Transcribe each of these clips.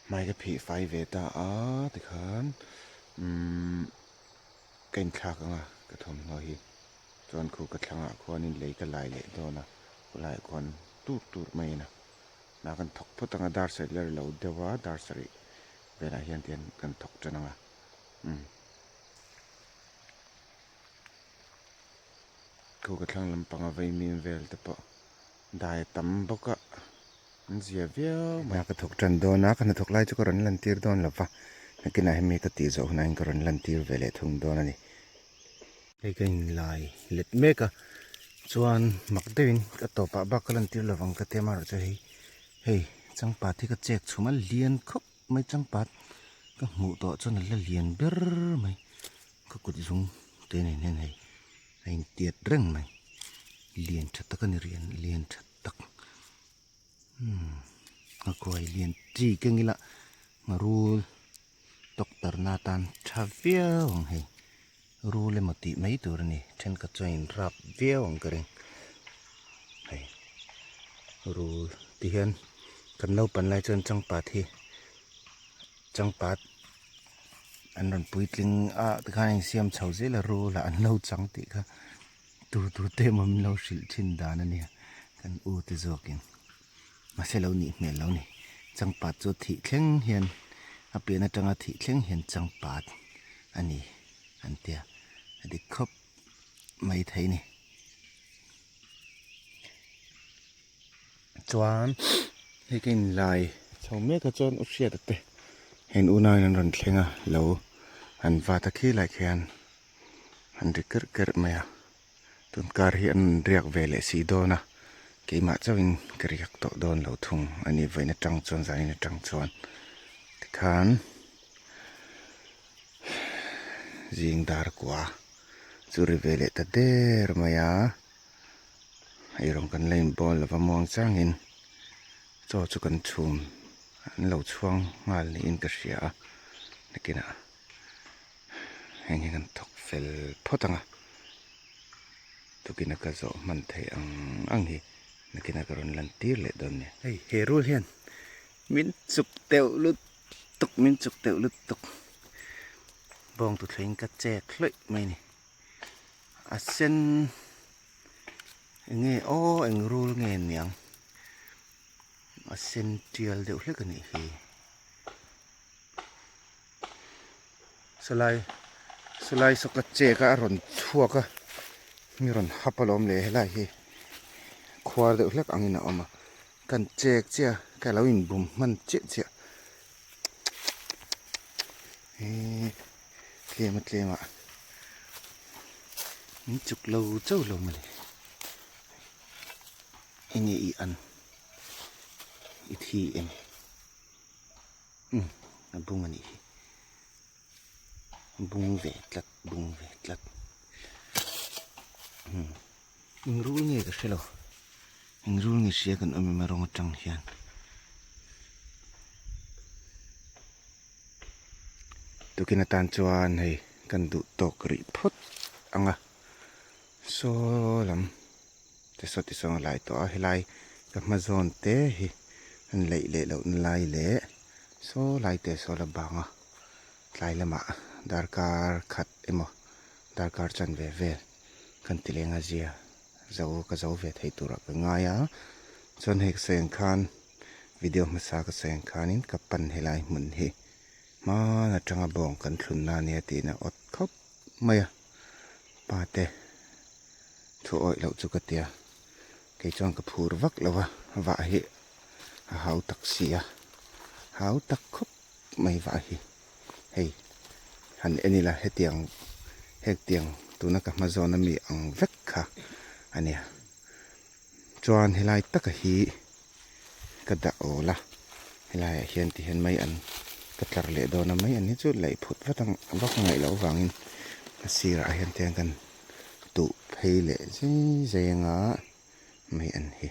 Hmai ka phih fai ve ta a tikhan umm ka inthlak ang a ka thawmhnaw hi chuan khu ka thlangah khuanin lei ka lai leh dawn a khawlaiah khuan tur tur maiin a hna kan thawk phawt ang a dar sarih la ri lo deuh a dar sarih velah hian tihian kan thawk tan ang a umm khu ka thlang lampanga vaimim vel te pawh dai a tam bawk a an zia viau mai. Hna ka thawk tan dawn a ka hnathawk lai chu ka rawn lantir dawn lo va nakinah hemi ka tih zawh hunah hian ka rawn lantir ve leh thung dawn a ni. Hei ka inlai let mek a chuan mak deuhin ka tawpah bak ka lantir lovang ka tia amaherawhchu hei hei changpat hi ka chek chhum a lian khawp mai changpat ka hmuh tawh chuan a la lian ber mai ka kut zung te nen hian hei a intiat reng mai lian tha tak a ni rian lian tha tak umm a kuai lian chi keng ila rul. Doctor na tan tha viau ang hei rul emaw tih mai tur a ni thenkhat chuan in rap viau ang ka ring hei rul ti hian kan naupan lai chuan changpat hi changpat an rawn puitling a tikhan a insiam chho zel a rul ah an lo chang tih kha tu tu te emaw min lo hrilh thin dan a nia kan u te zawkin. Mahse lo nih hmel lo ni. Changpat chu thih thleng hian a pian atanga thih thleng hian changpat a ni an tia a dik khawp mai thei ni. Chuan hei ka inlai chho mek a chuan u Hriata te heng unau in an rawn thleng a lo han va ta khi lai khian an ri kerh kerh mai a. Tun kar hi an riak ve leh si dawn a, keimah chauhin ka riak tawh dawn lo thung a ni vawiin atang chuan zanin atang chuan tikhan zing dar kua chu ri ve leh ta der mai a, hei rawng kan la inbawl lova muang changin chaw chu kan chhum an lo chhuang nghal niin ka hria a nakinah. Heng hi kan thawk fel phawt ang a, tukina ka zawh hman theih ang ang hi nakina ka rawn lan tir leh dawn nia. Hei he rul hian min chuk teuh lutuk min chuk teuh lutuk bawng tuthleng ka chek hlawih mai a ni a sen. Enge aw eng rul nge niang a sen tial deuh hlek a nih hi. Sawlai sawlai saw ka chek a a rawn chhuak a mi rawn hap alawm le helai hi khuar deuh hlek angin a awm a kan chek chiah a ka lo inbum hman chiah chiah eee tlem a tlem ah min chuk lo chauh lo mawle enge i an i thi em. Umm a bung a nih hi bung ve tlat bung ve tlat umm eng rul nge ka hre lo eng rul nge hria kan awm em a rawng atang hian tukin atan chuan hei kan duh tawk rih phawt ang a saw lam. Ti saw ti sawn a lai tawh a helai ka hma zawn te hi an laih leh loh na lai leh saw lai te saw la bang a tlai lamah darkar khat emaw darkar chanve vel kan ti leng a zia zo ka zo ve thei turah ka ngai a chuan hei ka sawi ang khan video hmasa ka sawi ang khanin ka pan helai hmun hi hman atanga bawng kan thlun na ania tiin a awt khawp mai a pa te. Thu awih loh chu ka tia, kei chuan ka phur vak lo a, vah hi a hau tak si a, hau tak khawp mai vah hi. Hei han en ila hetiang hektiang tuna ka hma zawn ami ang vek kha a nia. Chuan helai taka hi ka dah awl a, helaiah hian ti hian mai an ka tlar leh dawn a, mai an hi chu laih phut vat ang vak a ngaih loh avangin a sirah hian te hian kan tuh phei leh zai zai anga mai an hi.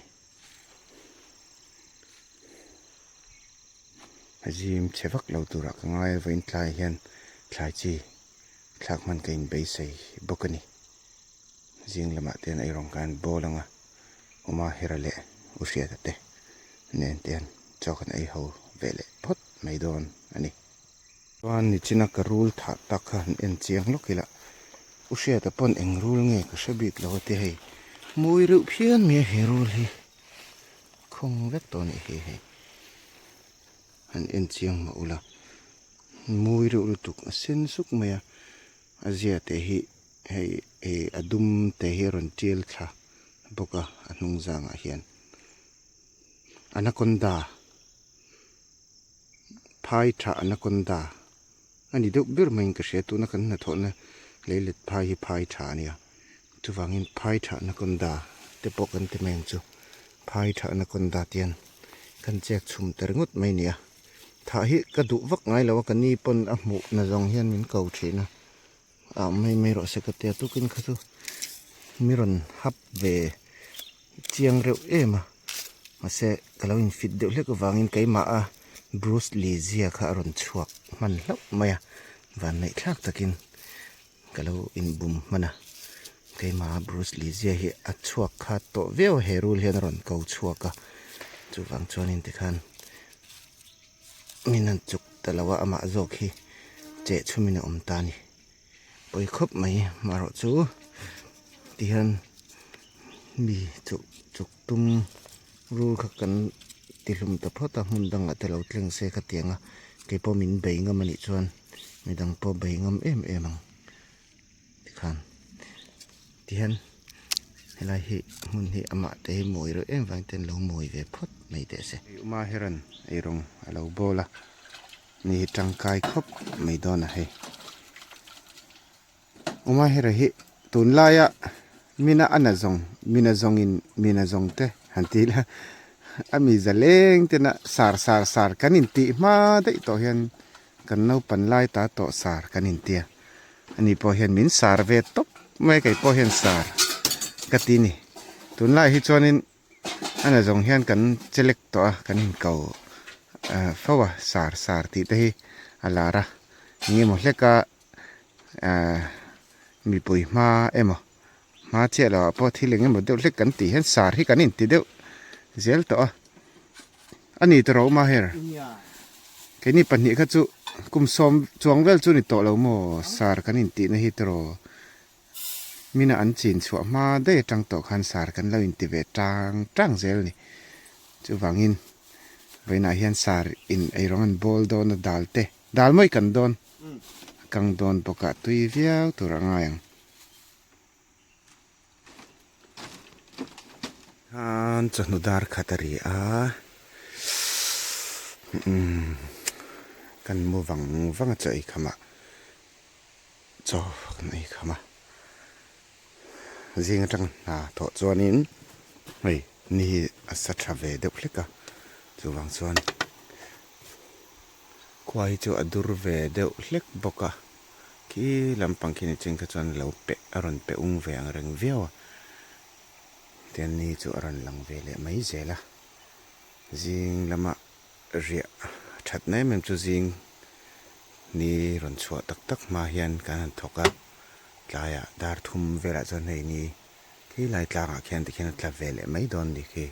A zim chhe vak lo turah ka ngai a, vawiin tlai hian thlai chi thlak hman ka inbeisei bawk a ni. Zing lamah te hian eirawng khan bawl ang a, Uma Hera leh U Hriata te nen te hian chaw kan ei ho ve leh phawt mai dawn a ni. Chuan nichina ka rul thah tak kha han en chiang lawk ila, U Hriata pawn eng rul nge ka hre bik lo a ti hei, mawi reuh phian mai a he rul hi, khawng vek tawh a nih hi hei, han en chiang mah ula, mawi reuh lutuk a sen suk mai a, a zia te hi. Hei ih a dum te hi a rawn tial thla bawk a a hnung zangah hian anaconda phai tha anaconda a ni deuh ber maiin ka hria tuna kan hnathawhna leilet phai hi phai tha a nia chuvangin phai tha anaconda te pawh kan ti mai ang chu phai tha anaconda te hian kan chek chhum ta ringawt mai a ni a thah hi ka duh vak ngai lo a ka ni pawn a hmuh na zawng hian min ko thin a. Ah mai mai rawh se ka tia tukin kha chu mi rawn hap ve chiang reuh em a mahse ka lo in fit deuh hlek avangin keimah a Bruce Lee zia kha a rawn chhuak hman hlauh mai a vanneih thlak takin ka lo in bum hman a keimah a Bruce Lee zia hi a chhuak kha tawh viau a he rul hian a rawn ko chhuak a chuvang chuanin tikhan. Min han chuk ta lo a amah zawk hi cheh chhumin a awm ta a ni pawi khawp mai marawh chu tihian mi chuk chuk tum rul kha kan ti hlum ta phawt a hmun dangah te lo thleng se ka ti ang a keipawh min bei ngam a nih chuan midang pawh bei ngam em em ang. Tikhan tihian helai hi hmun hi amah te hi mawi reuh em vang ten lo mawi ve phawt mai teh se. Uma hian eirawng a lo bawl a ni hi tangkai khawp mai dawn a hei. Uma hera hi tunlaia mina a na zawng mina zawngin mina zawng te han ti ila a mi zaleng tena sar sar sar kan intih hma daih tawh hian Kan naupan lai ta tawh sar kan intia. Ani pawh hian min sar ve tawp mai kei pawh hian sar ka ti ni. Tunlai hi chuanin a na zawng hian kan chelek tawh a, kan inko fo a sar sar tih te hi a lar a. Eng emaw hleka mipui hma emaw hma chiah loh ah pawh thil eng emaw deuh hlek kan tih hian sar hi kan inti deuh zel tawh a. A ni tawh ro Maher. Keini pahnih kha chu kum sawm chuang vel chu ni tawh lo maw sar kan intihna hi tawh. Mina an chin chhuah hma daih atang tawh khan sar kan lo inti ve tang tang zel a ni. Chuvangin vawiinah hian sar in eirawng an bawl dawn a dal te dal mawi kan dawn a kang dawn bawk a tui viau tur a ngai ang. Khan chawhnu dar khat a ri a umm kan mu vang vang a chaw ei kham ah chaw kan ei kham a zing atang hna thawh chuanin hei ni hi a sa tha ve deuh hlek a chuvang chuan khua hi chu a dur ve deuh hlek bawk a. Khi lampang khi ni chin kha chuan lo peh a rawn peh ung ve ang reng viau a, tian ni chu a rawn lang ve leh mai zel a, zing lama riah that na em em chu zing ni rawn chhuah tak tak hma hian kan han thawk a, tlaiah dar thum velah chuan hei ni khi lai tlangah khian tikhian a tla ve leh mai dawn ni khi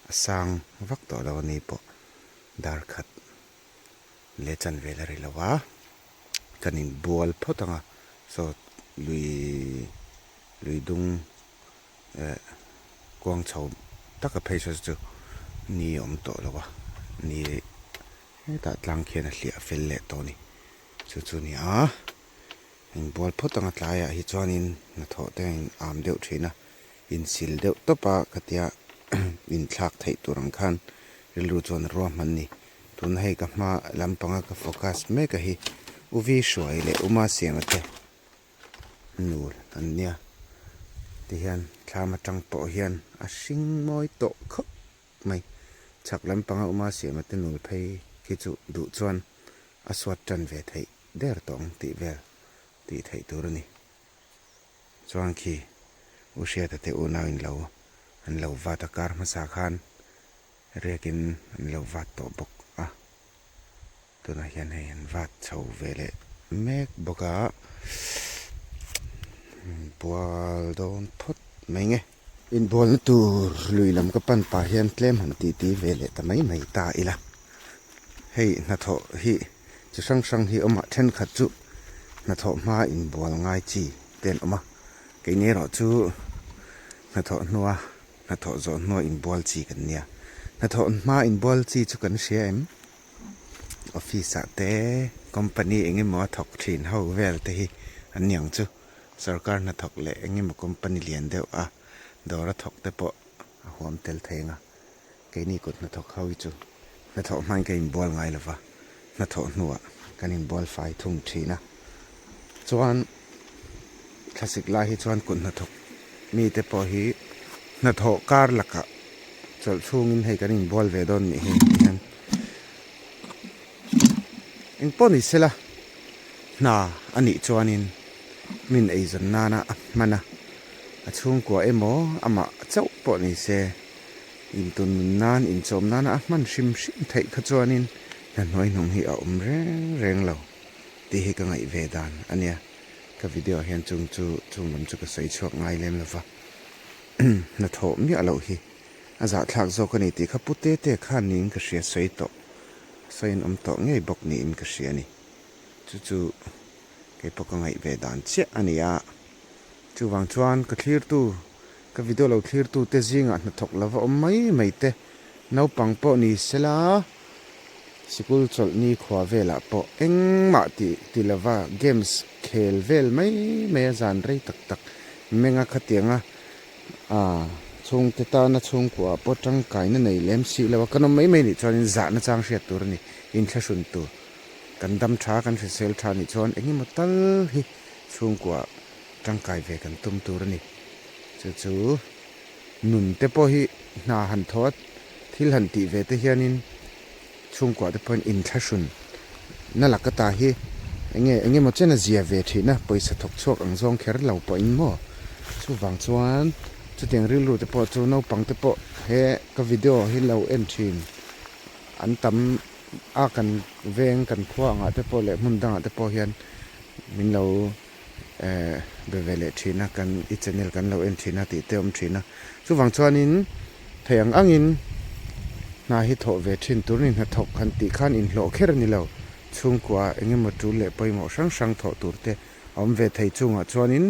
a sang vak tawh lo a ni pawh dar khat leh chan vel a ri lo a. Kan inbual phawt ang a, saw lui lui dung eh kuang chho taka phei saw chu ni a awm tawh lo a, ni hetah tlang khian a hliah fel leh tawh a ni. Chu chu a ni a, inbual phawt ang a tlaiah hi chuanin hnathawh te a in am deuh thin a, insil deuh tawp a ka tia inthlak theih tur ang khan rilru chuan a ruahman a ni. Tuna hei ka hma lampanga ka focus mek a hi Uvi Hruai leh Uma Siama te nul an nia tihian thlam atang pawh hian a hring mawi tawh khawp mai. Chhak lampanga Uma Siama te nul phei khi chu duh chuan a suat tan ve theih der tawh ang tih vel tih theih tur a ni. Chuan khi U Hriata te unau in lo an lo vat a kar hmasa khan Riakin an lo vat tawh bawk a, tunah hian hei an vat chho ve leh mek bawk a, bual dawn phawt mai nge. Inbualna tur lui lam ka pan pah hian tlem han tih tih ve leh ta mai mai ta ila, hei hnathawh hi chi hrang hrang hi awm a, thenkhat chu hnathawh hma inbual ngai chi te an awm a, keini erawh chu hnathawh hnua Hnathawh zawh hnua inbual chi kan nia. Hnathawh hma inbual chi chu kan hria em? Office ah te company eng emaw a thawk thin ho vel te hi an ni ang chu. Sorkar hnathawk leh eng emaw company lian deuh a dawr a thawk te pawh a huam tel thei ang a. Keini kut hnathawk ho hi chu hnathawh hmain ka inbual ngai lo va, hnathawh hnuah kan inbual fai thung thin a. Chuan thlasik lai hi chuan kut hnathawk mite pawh hi hnathawh kar lakah chawlh chhungin hei kan inbual ve dawn nih hi ti hian engpawh ni sela hna a nih chuanin min eizawn nana a hman a, a chhungkua emaw amah chauh pawh ni se. Intun nan, inchawm nana a hman hrim hrim theih kha chuanin hna hnuaihnung hi a awm reng reng lo tih hi ka ngaih ve dan a nia. Ka video ah hian chung chu chung lam chu ka sawi chhuak ngai lem lo va, hna thawh miah loh hi a zahthlak zawk a ni tih kha Pu Tete khan niin ka hria sawi tawh, sawi an awm tawh ngei bawk niin ka hria a ni. Chu chu kei pawh ka ngaih ve dan chiah a ni a. Chuvang chuan ka thlirtu, ka video lo thlirtu te zingah hnathawk lova awm mai mai te, naupang pawh ni sela, sikul chawlh ni khua velah pawh engmah tih ti lova games khel vel mai mai a zan rei tak tak menga khatianga ah chhungte tana chhungkuaah pawh tangkaina nei lem si lo a kan awm mai mai nih chuanin zahna chang hriat tur a ni, inthlahrun tur kan dam tha kan hrisel tha nih chuan engemaw tal hi Chhungkua tangkai ve kan tum tur a ni. Chu chu nun te pawh hi hna han thaw a, thil han tih ve te hianin chhungkua te pawhin inthlahrun na laka ta hi enge eng emaw chen a zia ve thin a, pawisa thawk chhuak ang zawng kher lo pawhin maw. Chuvang chuan chutiang rilru te pawh chu naupang te pawh he ka video hi lo en thin an tam a kan veng kan khua angah te pawh leh hmun dangah te pawh hian min lo eh be ve leh thin a kan i channel kan lo en thin a tih te a awm thin a chuvang chuanin thei ang angin hna hi thawh ve thin tur a ni hnathawk han tih khan inhlawh kher a ni lo chhungkua eng emaw tul leh pawimawh hrang hrang thawh tur te a awm ve thei chungah chuanin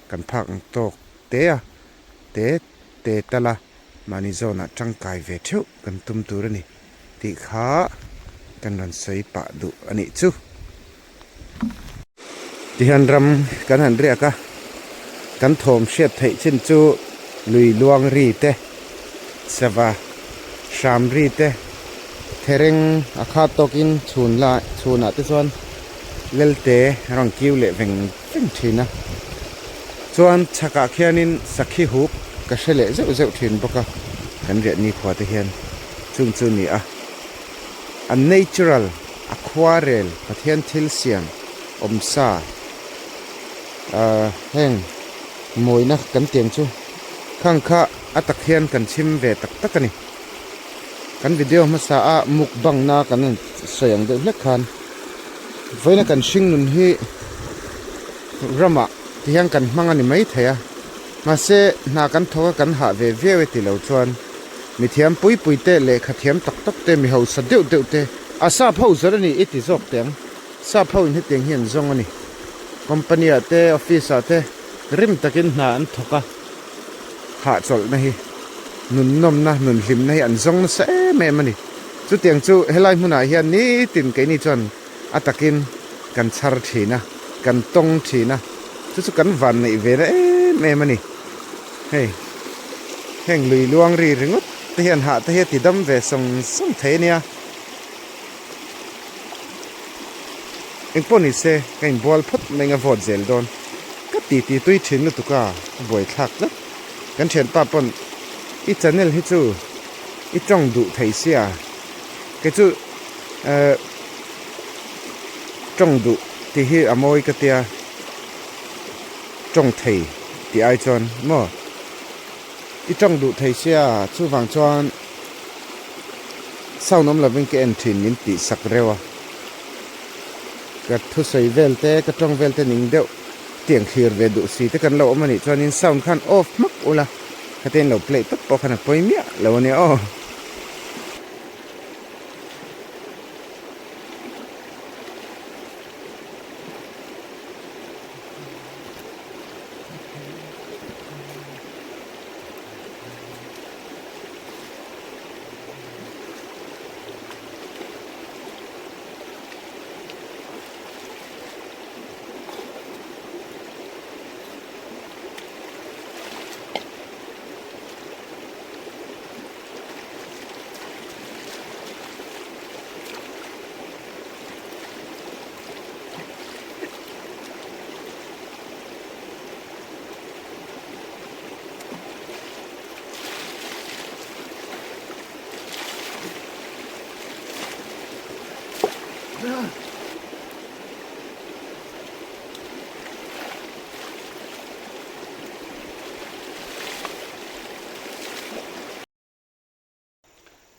kan phak ang tawk. te a te te tal a mahni zawnah tangkai ve theuh kan tum tur a ni tih kha kan rawn sawi pah duh a nih chu. Tihian ram kan han riak a, kan thawm hriat theih chin chu lui luang ri te, sava hram ri te, thereng a khat tawkin chhun lai chhunah te chuan lelte a rawn kiu leh veng veng thin a. Chuan chhakah khianin sakhi huk ka hre leh zeuh zeuh thin bawk a, kan riah nikhua te hian chung chu ni a, a natural a khuarel Pathian thil siam awmsa heng mawina kan tiang chu khang kha a tak hian kan chhim ve tak tak a ni. Kan video hmasa a mukbang na kan han sawi ang deuh hlek khan vawiina kan hring nun hi ramah ti hian kan hmang a ni mai thei a, mahse hna kan thawk a kan hah ve viau e ti lo chuan mithiam pui pui te lehkha thiam tak tak te mi hausa deuh deuh te a sap ho zawr a ni i ti zawk teh ang, sap ho in hetiang hi an zawng a ni, company ah te office ah te rim takin hna an thawk a. Hahchawlhna hi nunnawmna, nunhlimna hi an zawng nasa em em a ni. Chutiang chu helai hmunah hian nitin keini chuan a takin kan chhar thin a, kan tawng thin a, chu chu kan van neih ve na em em a ni. Hei, heng lui luang ri ringawt te hian hah te hi a ti dam ve sawng sawng thei a nia. Engpawh ni se ka inbual phawt mai anga vote zel dawn. Ka ti ti tui thin lutuk a, ka buai thlak tlat. Kan thianpa pawn i channel hi chu i tawng duh thei sia, kei chu eh tawng duh tih hi a mawi ka tia, tawng thei tih ai chuan maw i tawng duh thei sia chuvang chuan sound awm lovin ka en thin min tih sak reuh a. Ka thusawi vel te, ka tawng vel te ning deuh tiang thlir ve duh si te kan lo awm a nih chuanin sound khan off hmak ula, khatin lo play tawp pawh khan a pawi miah lo a nia aw.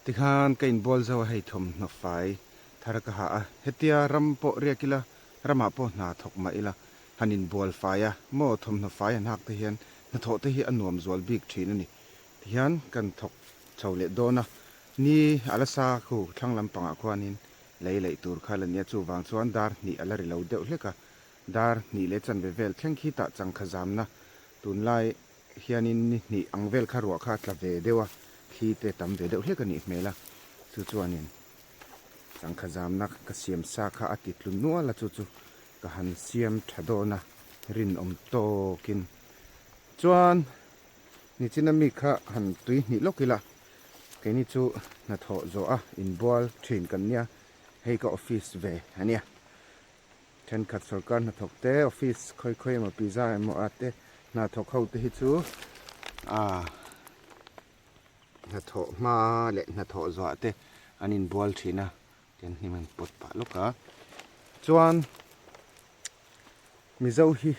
Tikhan ka inbual zo a hei thawmhnaw fai thar ka ha a, hetia ram pawh riak ila ramah pawh hna thawk mah ila han inbual fai a maw thawmhnaw fai han hak te hian hnathawh te hi a nuam zual bik thin a ni. Tihian kan thawk chho leh dawn a, ni a la sa khu thlang lampangah khuanin lei laih tur kha la nia, chuvang chuan dar hnih a la ri lo deuh hlek a, dar hnih leh chanve vel thleng khi tah changkha zamna tunlai hianin ni hnih ang vel kha ruah kha a tla ve deuh a, thli te tam ve deuh hlek a nih hmel a, chu chuanin changkha zamna ka siam sa kha a ti tlu nual a, chu chu ka han siam tha dawn a, rinawm tawkin chuan. Nichina mi kha han tui hnih lawk ila, keini chu hnathawh zawh a inbual thin kan nia, hei ka office ve a nia. Thenkhat sorkar hnathawk te, office khawi khawi emaw pizza emaw ah te hnathawk ho te hi chu ah hnathawh hma leh hnathawh zawh ah te an inbual thin a, tian hnim an pawt pah lawk a. Chuan Mizo hi.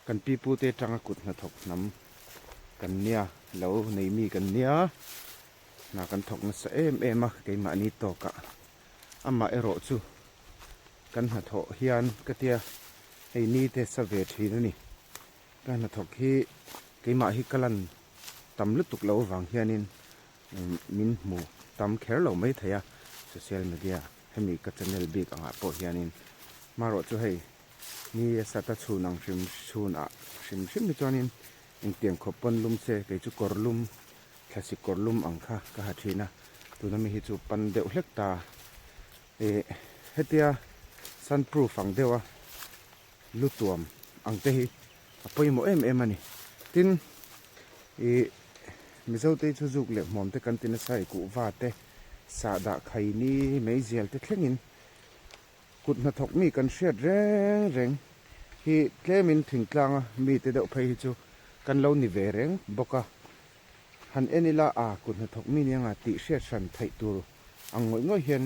Kan pi pute atanga kut hnathawk hnam kan nia, lo nei mi kan nia, hna kan thawk nasa em em a keimahni tawkah. Amah erawh chu kan hnathawh hian ka tia hei ni te sa ve thin a ni. Ka hnathawk hi keimah hi ka lan tam lutuk loh avang hianin min hmu tam kher lo mai thei a, social media hemi ka channel bik angah pawh hianin. Marawh chu hei. Ni a sat a chhun ang hrim chhun ah hrim hrim hi chuanin Engtiang khawp pawn lum se kei chu kawr lum thlasik kawr lum ang kha ka ha thin a, tuna mi hi chu pan deuh hlek ta. Ih hetia sun proof ang deuha lu tuam ang te hi a pawimawh em em a ni. Tin ih Mizo te hi chu zuk leh hmuam te kan ti nasa i kuhva te sahdah khaini meizial te thlengin Kut hnathawk mi kan hriat reng reng hi tlemin thingtlanga mite deuh phei hi chu kan lo ni ve reng bawk a. Han en ila a kut hnathawk mi nia nga tih hriat hran theih tur ang ngawih ngawih hian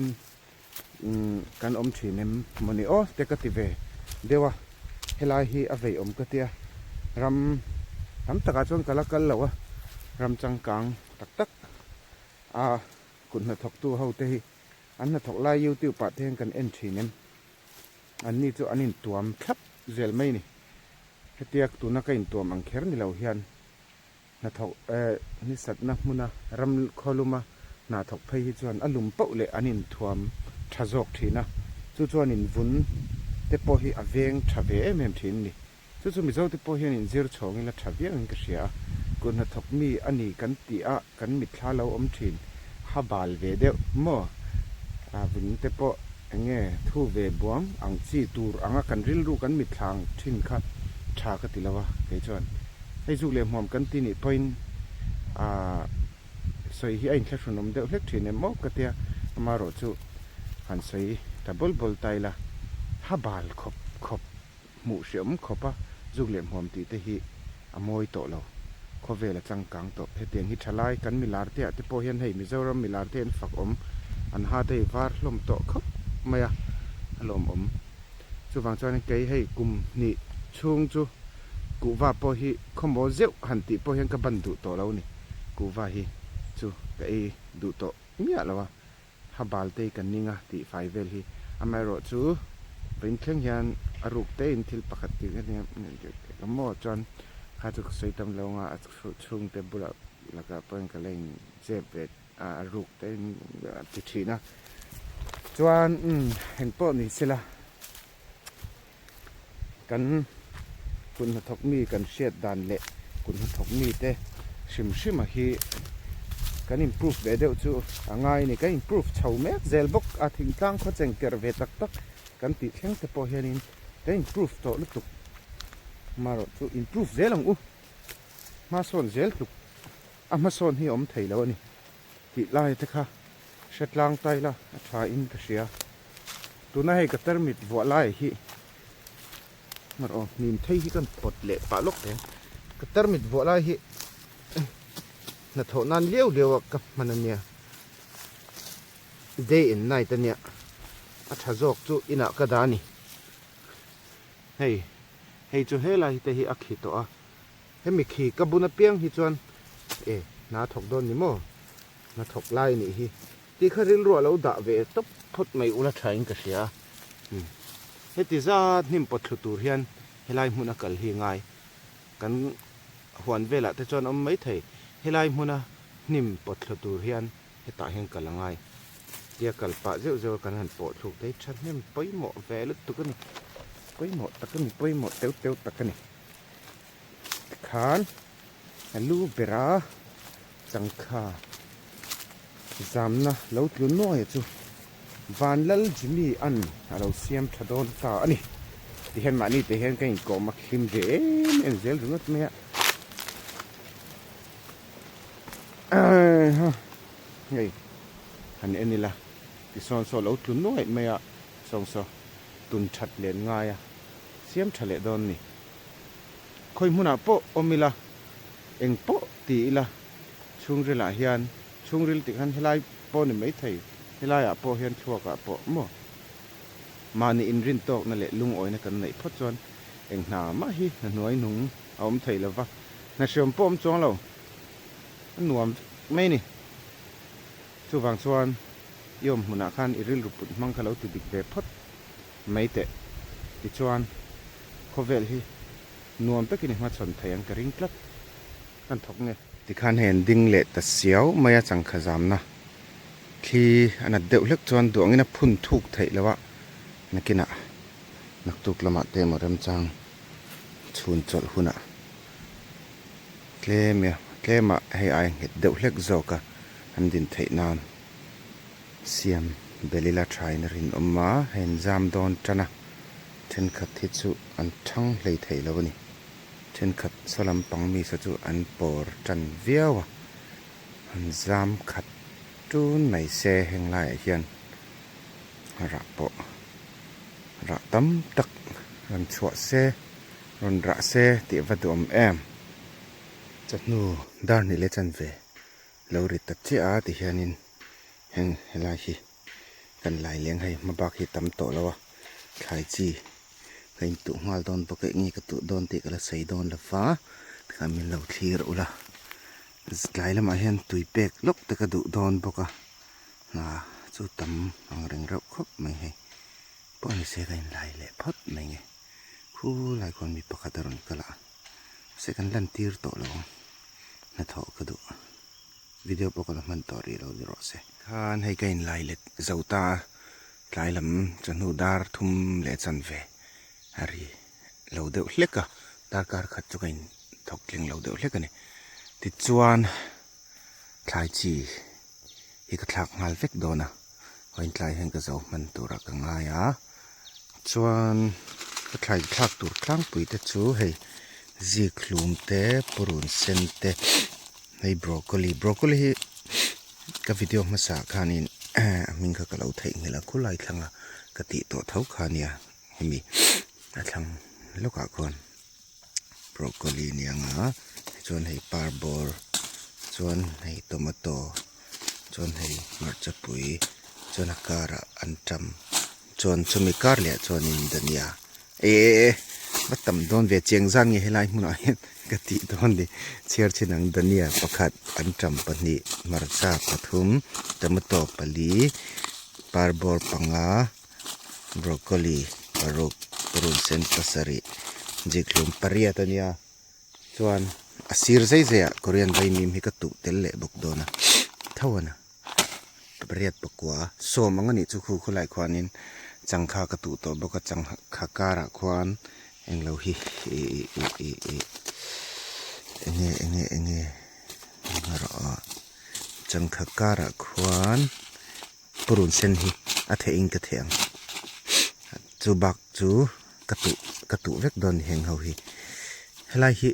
kan awm thin em mawni aw te ka ti ve deuh a. Helai hi a vei awm ka tia ram tam takah chuan ka la kal lo a, ram changkang tak tak a kut hnathawktu ho te hi An hnathawk lai youtube ah te hian kan en thin em? An ni chu an intuam thlap zel mai ni. Hetia tuna ka intuam ang kher ni lo hian hnathawk eh nisatna hmuna ram khawluma hna thawk phei hi chuan a lum pauh leh an inthuam tha zawk thin a, chu chuan invun te pawh hi a veng tha ve em em thin ni. Chu chu Mizo te pawh hian inzir chhawng ila tha viau in ka hria a, kut hnathawk mi a ni kan tih a kan mitthla lo awm thin, ha bal ve deuh maw? A vun te pawh eng nge thu ve buang ang chi tur anga kan rilru kan mitthla ang thin kha tha ka ti lo a, kei chuan hei zuk leh hmuam kan ti nih pawhin aah sawi hi a inthlahrunawm deuh hlek thin em aw ka tia, amaherawh chu han sawi ta bawl bawl ta ila ha bal khawp khawp. Hmuh hreawm khawp a, zuk leh hmuam tih te hi a mawi tawh lo. Khawvel a changkang tawh. Hetiang hi thalai kan milar te ah te pawh hian hei Mizoram milar te an fak awm, an ha te hi var hlawm tawh khawp mai a, a lawmawm. Chuvang chuan kei hei kum hnih chhung chu kuhva pawh hi khawmaw zeuh han tih pawh hian ka ban duh tawh lo a ni. Kuhva hi chu ka ei duh tawh miah lo a. Ha bal te kan ning a tih fai vel hi amaherawh chu vawiin thleng hian a ruk te in thil pakhat tih ka nia ka maw chuan kha chu ka sawi tam lo anga a chhungte bulah lakah pawhin ka la in zep ve a a ruk te in a ti thin a chuan umm engpawh ni sela Kan kut hnathawk mi kan hriat dan leh kut hnathawk mite hrim hrim a hi kan improve ve deuh chu a ngai a ni. Kan improve chho mek zel bawk a, thingtlang khaw cheng ker ve tak tak kan tih thleng te pawh hianin kan improve tawh lutuk. Amaherawh chu improve zel ang u, hmasawn zel tluk a hmasawn hi a awm thei lo a ni tih lai te kha hre tlang ta ila a tha in ka hria. Tuna hei ka tarmit vuah lai hi mar aw hnim thei hi kan pawt leh pah lawk teh ang ka tarmit vuah lai hi hnathawh nan liau liau a ka hman ania day and night ania a tha zawk chu inah ka dah a ni hei hei chu helai te hi a khi tawh a hemi khi ka bun apiang hi chuan e hna thawk dawn ni maw hna thawk lai anih hi. Tih kha rilru a lo dah ve tawp phawt mai ula tha in ka hria a. Heti zat hnim pawt thlu tur hian helai hmuna kal hi ngai. Kan huan velah te chuan awm mai thei. Helai hmuna hnim pawt thlu tur hian hetah hian kal a ngai. Tia kal pah zeuh zeuh a kan han pawh thluk te hi thahnem pawimawh ve lutuk a ni. Pawimawh tak a ni, pawimawh teuh teuh tak a ni. Tikhan a lu bera changkha zamna lo tlu nuaia chu Vanlal Jimmy an a lo siam tha dawn ta a ni. Tihian mahni te hian ka inkawm a hlim ve em em zel ringawt mai a. Hei han en ila tisawn saw lo tlu nuaih mai a, sawng saw tun that len ngai a siam tha leh dawn ni. Khawi hmunah pawh awm ila, eng pawh ti ila, chhungrilah hian, chhungril tih khan helai pawh ni maithei, helaiah pawh hian thluakah pawh maw mahni inrin tawkna leh lungawina kan neih phawt chuan eng hna mah hi hna hnuai nung a awm thei lova, hna hriam pawh awm chuang lo, a nuam vek mai ni. Chuvang chuan i awm hmunah khan i rilru put hmang kha lo ti dik ve phawt mai teh. Tichuan, khawvel hi nuam takin i hmachhawn thei ang ka ring tlat. Kan thawk nge? Tikhan hei an ding leh ta siau mai a changkha zamna thli a nat deuh hlek chuan duangin a phun thuk theih loh a, nakinah naktuk lamah te emaw remchang chhun chawlh hunah. Tlem ia tlemah hei ai nghet deuh hlek zawk a an din theih nan siam belh ila thain a rinawm a, hei an zam dawn tan a, thenkhat hi chu an thang hlei thei lo a ni. Thenkhat saw lampang mi saw chu an pawr tan viau a, an zam khat tun mai se heng laiah hian rah pawh rah tam tak rawn chhuah se. Rawn rah se tih va duhawm em? Chawhnu dar hnih leh chanve lo ri ta chiah a ti hianin heng helai hi kan lai leng hei hma bak hi tam tawh lo a, thlai chi ka intuh nghal dawn bawk a enge ka tuh dawn tih ka la sawi dawn lo va tikhan min lo thlir ula tlai lamah hian tui pek lawk te ka duh dawn bawk a hna chu tam ang reng reuh khawp mai hei pawh ni se ka inlai leh phawt mai nge. Khulai khuan mi pakhat a rawn kal a, mahse kan lan tir tawh lo ang, hnathawh ka duh video pawh ka la hman tawh rih lo ni rawh se. Khan hei ka inlai let zo ta a, tlai lam chawhnu dar thum leh chanve a ri lo deuh hlek a, darkar khat chu ka inthawk tling lo deuh hlek a ni. Tichuan thlai chi hi ka thlak nghal vek dawn a, vawiin tlai hian ka zo hman turah ka ngai a. Chuan ka thlai thlak tur tlangpui te chu hei zik hlum te purun sen te hei broccoli broccoli hi ka video hmasa ah khanin a hming kha ka lo theihnghilh a khulai thlang a ka tih tawh tho kha nia hemi a thlang lawkah khuan broccoli a ni ang a tichuan hei parbawr chuan hei tomato chuan hei hmarcha pui chuan a karah antam chuan chumi kar leh ah chuanin dania e e e va tam dawn ve chiang zan nge helai hmunah hian ka tih dawn ni chhiar chin ang dania pakhat antam pahnih hmarcha pathum tomato pali parbawr panga broccoli paruk purun sen pasarih zikhlum pariat a nia chuan a sir zai zai ah korean vaimim hi ka tuh tel leh bawk dawn a tho a na pariat pakua sawm ang a nih chu khu khawlai khuanin changkha ka tuh tawh bawk a changkha karah khuan englo hi ih ih ih ih enge enge enge erawh changkha karah khuan. Purun sen hi a theh in ka theh ang chu bak chu ka tuh ka tuh vek dawn heng ho hi helai hi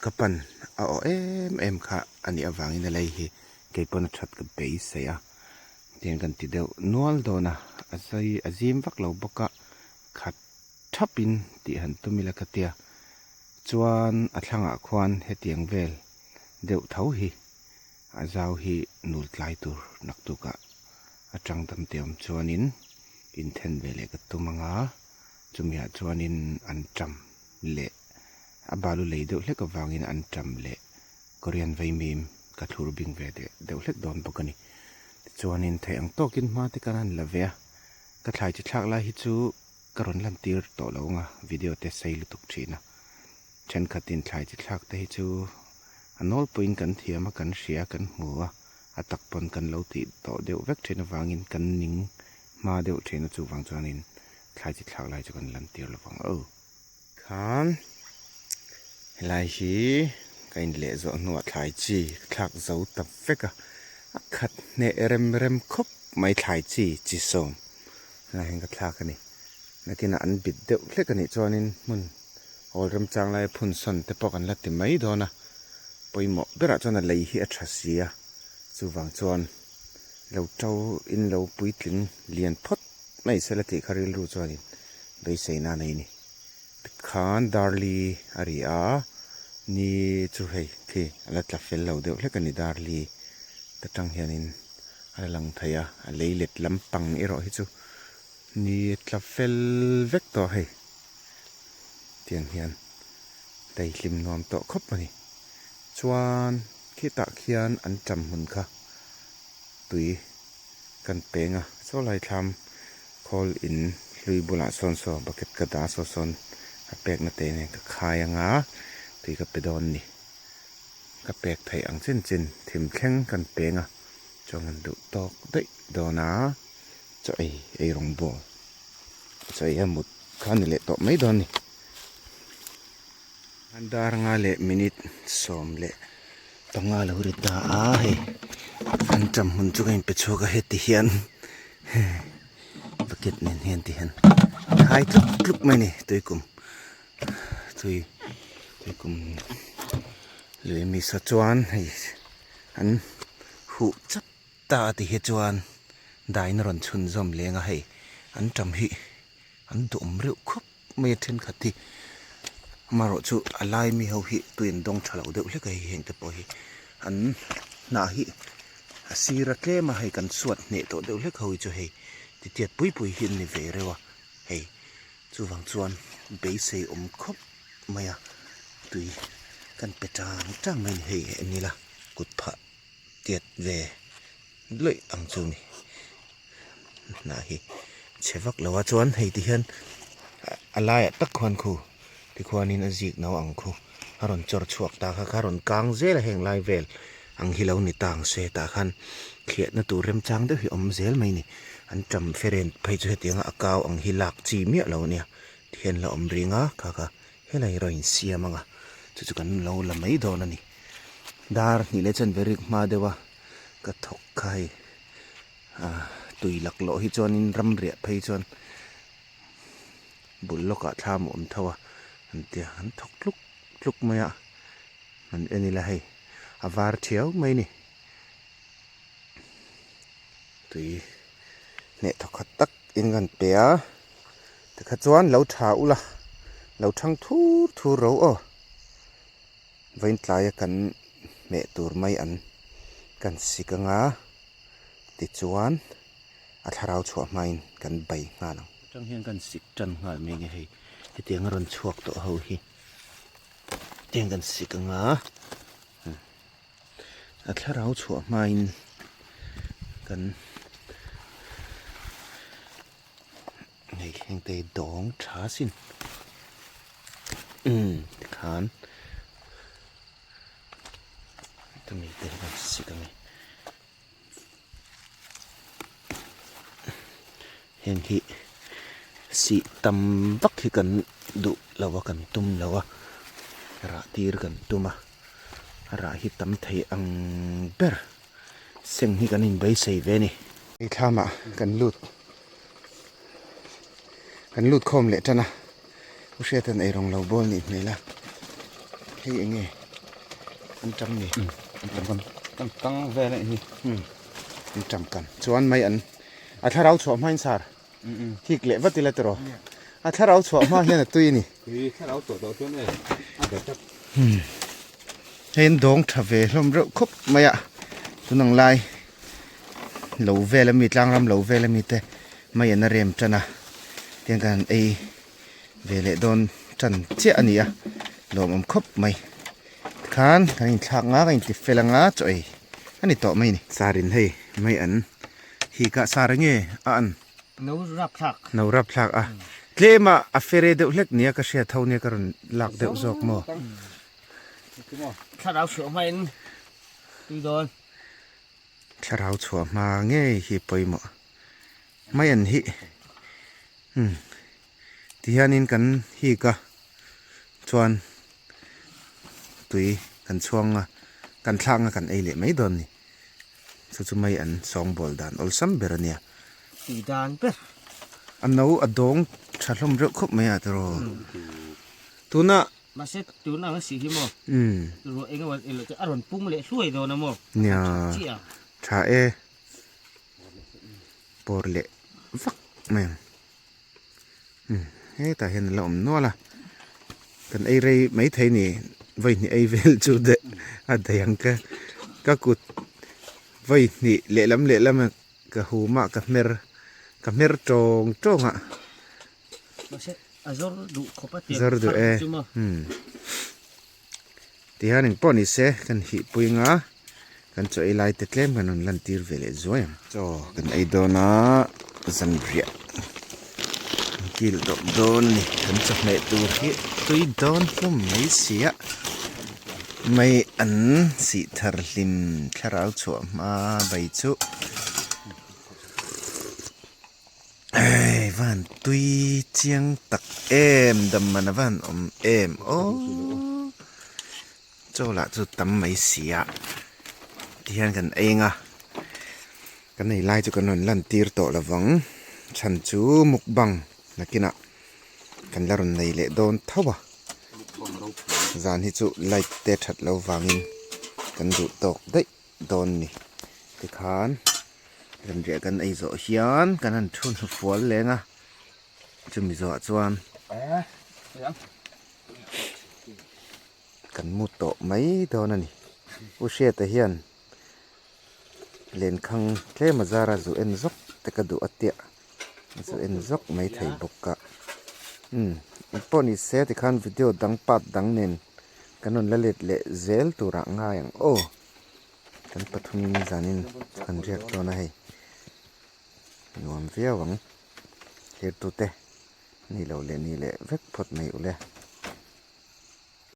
ka pan a awh em em kha a nih avangin a lei hi keipawn a that ka beisei a tiang kan ti deuh nual dawn a a zai a zim vak lo bawk a khat thap in tih han tum ila ka tia chuan a thlangah khuan hetiang vel deuh tho hi. A zau hi nul tlai tur naktukah atang dam te awm chuanin inthen ve leh ka tum ang a, chumiah chuanin an ṭam leh a balu lei deuh hlek avangin an ṭam leh Korean vaimim ka thlur bing ve deuh hlek dawn bawk a ni. Tichuanin theih ang tawkin hma te kan han la ve a, ka thlai chi thlak lai hi chu ka rawn lantir tawh lo ang a, video te sei lutuk thin a. Thenkhatin thlai chi thlak te hi chu a nawlpuiin kan thiam a, kan hria, kan hmu a, a tak pawn kan lo tih tawh deuh vek thin avangin kan ning hma deuh thin a, chuvang chuanin thlai chi thlak lai chu kan lan tir lovang aw. Khan helai hi ka inleh zawh hnuah thlai chi ka thlak zo ta vek a, a khat hneh rem rem khawp mai thlai chi chi sawm helai hian ka thlak a ni. Nakinah an bit deuh hlek a nih chuanin hmun Awl remchang laia phun sawn te pawh kan la ti mai dawn a, pawimawh berah chuan a lei hi a tha si a, chuvang chuan lo to in lo puitling lian phawt mai se la tih kha rilru chuanin beisei nan a ni. Tikhan Darli a ri a, ni chu hei khi a la tla fel lo deuh hlek a ni Darli ta tang hianin a la lang thei a, a lei let lampang erawh hi chu ni a tla fel vek tawh a hei. Tiang hian daihlim nuam tawh khawp a ni. Chuan khitah khian an ṭam hmun kha tui kan peng a, saw lai thlam khawl in hlui bulah sawn saw bucket ka dah a, saw sawn a pekna te nen ka khai ang a, tui ka pe dawn a ni. Ka pek theih ang chin chin thim thleng kan peng a, chuan kan duh tawk daih dawn a, chaw ei ei rawng bawl. Chaw ei a mut kha a ni leh tawh mai dawn a ni. An dar nga leh minute 15 lo ri ta a hei an ṭam hmun chu ka inpe chhuak a heti hian bucket nen hian ti hian khai tluk tluk mai a ni tuikum tui tuikum lui mi saw chuan hei an huh chap ta a ti hi chuan dain a rawn chhunzawm leng a hei an ṭam hi an duhawm reuh khawp mai a thenkhat hi amaherawh chu a lai mi ho hi tui an dawng tha lo deuh hlek a hei heng te pawh hi an hnah hi a sir a tlem a hei kan suat hneh tawh deuh hlek ho hi chu hei titiat pui pui hi an ni ve reuh a hei chuvang chuan beisei awm khawp mai a tui kan pe tang tang mai a ni hei en ila kut phah tiat ve luih ang chu ni hnah hi chhe vak lo a chuan hei ti hian a laiah tak khuan khu tikhuanin a zik no ang khu a rawn chawr chhuak ta kha kha a rawn kang zel a heng lai vel ang hi lo ni ta ang se tah khan thliahna tur remchang deuh hi a awm zel mai a ni an tam feren phei chu hetianga a kau ang hi lak chi miah lo a nia tihian la awm ring a kha kha helai erawh in siam ang a chu chu kan lo la mai dawn a ni dar hnih leh chuan verik hma deuh a ka thawk kha hei ah tui laklawh hi chuanin ram riah phei chuan bul lawkah thla a awm tho a an tia an thawk tluk tluk mai a han en ila hei a var thiau mai a ni tui hneh thawkhat tak in kan pe a tikha chuan lo tha ula lo thang thur thur ro aw. Vawiin tlaia kan hmeh tur mai an kan sik anga tichuan a thlarau chhuah hmain kan bei nghal ang. Atang hian kan sik tan nghal mai nge hei hetiang a rawn chhuak tawh ho hi hetiang kan sik anga a thlarau chhuah hmain kan Hei hengte hi dawng tha sin umm tikhan tumi te hi kan sik ang e heng hi sih tam vak hi kan duh lo a kan tum lo a rah tir kan tum a a rah hi tam thei ang ber seng hi kan inbeisei ve a ni. Hei thlamah kan lut. Kan lut khawm leh tan a, U Hriata'n eirawng lo bawl nih hmel a, hei eng nge an tam ni? An tam kan kan kang vel a nih hi. Umm an tam kan chuan mai an a thlarau chhuah hmain sar hik leh vat ila tiraw a thlarau chhuah hma hian a tui a ni. Tui thlarau chhuah tawh chuan e a bet tlat. Hei an dawng tha ve hlawm reuh khawp mai a, tunang lai. Lo vel ami tlangram lo vel ami te mai an a rem tan a tiang kan han ei ve leh dawn tan chiah a ni a lawmawm khawp mai tikhan kan inthlak nga kan inti fel anga chaw ei a ni tawh mai a ni. Sarin hei mai an hi kah sar enge a an no rap thlak no rap thlak a tlem a a fere deuh hlek nia ka hriat ho nia ka rawn lak deuh zawk maw thlarau chhuah hmain tui dawn. Thlarau chhuah hma ngei hi pawimawh mai an hi umm tihianin kan hik a chuan tui kan chhuang a kan thlak a kan ei leh mai dawn a ni chu chu mai an sawngbawl dan awlsam ber a nia. Tui dan ber. A no a dawng tha hlawm reuh khawp mai a tiraw tuna. Mahse tun ang a si hi maw? Ruah eng emaw eng te a rawn pung leh hluai dawn a maw? Nia, tha e. Pawr leh vak mai ang. Hetah hian a la awm nual a. Kan ei rei mai thei ni. Vawi hnih ei vel chu deh a daih ang ka ka kut vawi hnih lehlam lehlam a ka hum a ka hmer ka hmer tawng tawng a. Zawr duh e tihian engpawh ni se kan hihpui anga kan chaw ei lai te tlem kan rawn lan tir ve leh zuai ang. Chaw kan ei dawn a zanriah kan kil dawp dawn a ni kan chawhmeh tur hi tui dawn hlawm mai si a mai an sih thar hlim thlarau chhuah hma bai chu. Hei van tui chiang tak em dam man a van awm em aww. Chaw lah chu tam mai si a tihian kan eng a kan ei lai chu kan rawn lan tir tawh lovang chhan chu mukbang nakinah kan la rawn nei leh dawn tho a zan hi chu light te that lo vangin kan duh tawk daih dawn ni tikhan zanriah kan ei zawh hian kan han thu hnufual leng a chumi zawhah chuan. Kan mu tawh mai dawn a ni. U Hriata hian lenkhang tlem a zara zu en zawk te ka duh a tiah a zu en zawk mai thei bawk a. Umm engpawh ni se tikhan video dang part dang nen kan rawn la let leh zel turah ngai ang aw. Kan pathumin zanin kan riak dawn a hei. Nuam viau ang. Thirtute ni lo leh ni leh vek phawt mai ule.